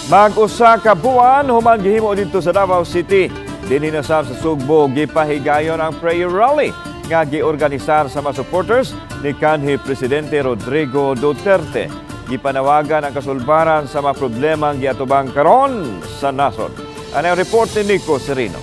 Mag-usa ka buwan human gihimo didto sa Davao City. Dinhi na sab sa Sugbo gipahigayon ang prayer rally nga giorganisar sa mga supporters ni kanhi Presidente Rodrigo Duterte. Gipanawagan ang kasulbaran sa mga problemang giatubang karon sa nasod. Ano ang report ni Nico Serino?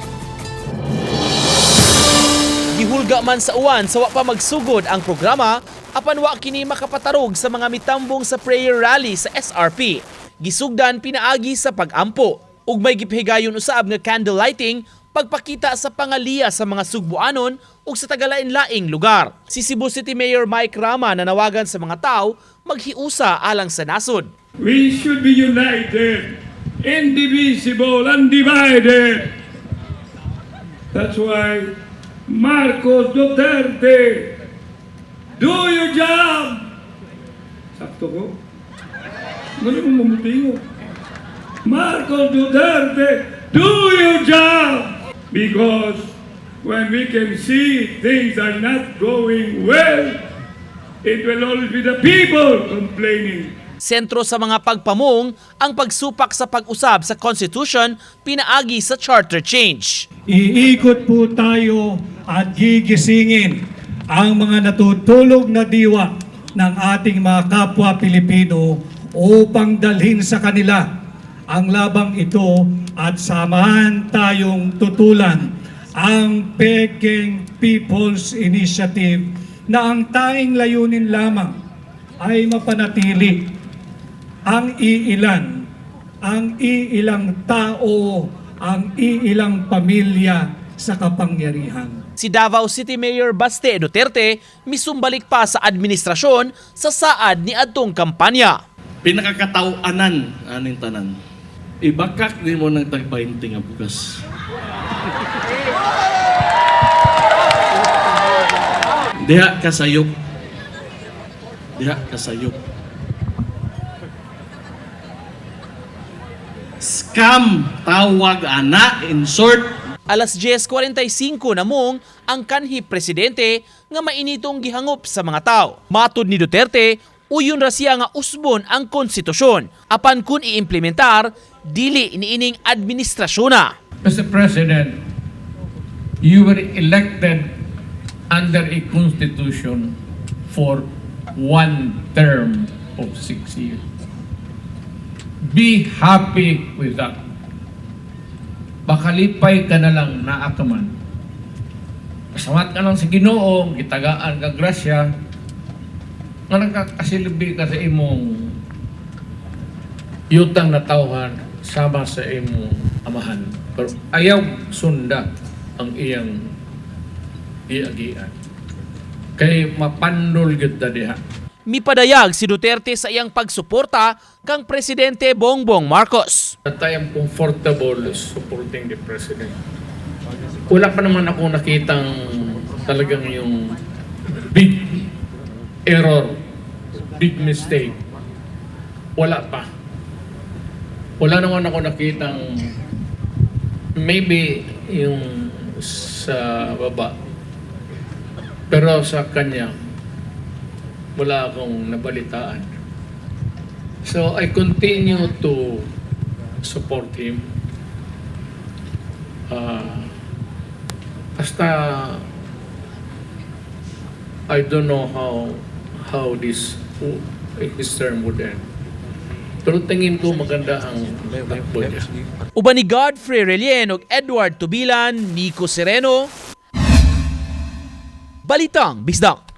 Gihulga man sa uwan sa wa pa magsugod ang programa, apan wa kini makapatarog sa mga mitambong sa prayer rally sa SRP. Gisugdan pinaagi sa pagampo. Ug may gipahigayon usab nga candle lighting, pagpakita sa pangaliya sa mga Sugbuanon ug sa tagalain-laing lugar. Si Cebu City Mayor Mike Rama nanawagan sa mga tao maghiusa alang sa nasod. We should be united, indivisible, undivided. That's why Marcos Duterte, do your job. Sakto ko. Ano mo mamutingo? Marcos Duterte, do your job. Because when we can see things are not going well, it will always be the people complaining. Sentro sa mga pagpamong ang pagsupak sa pag-usab sa Constitution pinaagi sa charter change. Iikot po tayo at gigisingin ang mga natutulog na diwa ng ating mga kapwa Pilipino upang dalhin sa kanila ang labang ito at samahan tayong tutulan ang Peking People's Initiative na ang tanging layunin lamang ay mapanatili ang iilang tao, ang iilang pamilya sa kapangyarihan. Si Davao City Mayor Baste Duterte misumbalik pa sa administrasyon sa saad ni adtong kampanya. Pinakakatawanan aning tanan. Ibakak nimo ng tag 20 nga bugas. Diha ka sayop. Diha ka sayop. Scam tawag ana, in short. Alas 10:45 namong ang kanhi presidente nga mainitong gihangop sa mga tao. Matud ni Duterte, uyon ra siya nga usbon ang konstitusyon. Apan kun iimplementar, dili niining administrasyon na. Mr. President, you were elected under a constitution for one term of 6 years. Be happy with that. Bakalipay ka na lang naa ka man. Pasamat ka lang sa Ginoo, gitagaan ka grasya, nga nagkakasilbi ka sa imong yutang na tawhan sama sa imong amahan. Pero ayaw sunda ang iyang iagian. Kay mapandol gyud ta diha. Mipadayag si Duterte sa iyang pagsuporta kang Presidente Bongbong Marcos. That I am comfortable supporting the president. Wala pa naman ako nakitang talagang yung big error, big mistake. Wala pa. Wala naman ako nakitang maybe yung sa baba. Pero sa kanya, wala akong nabalitaan. So I continue to support him. Basta I don't know how this his term would end. Pero tingin ko maganda ang takbo niya. Uban ni Godfrey Relien ug Edward Tubilan, Nico Sereno. Balitang Bisdak.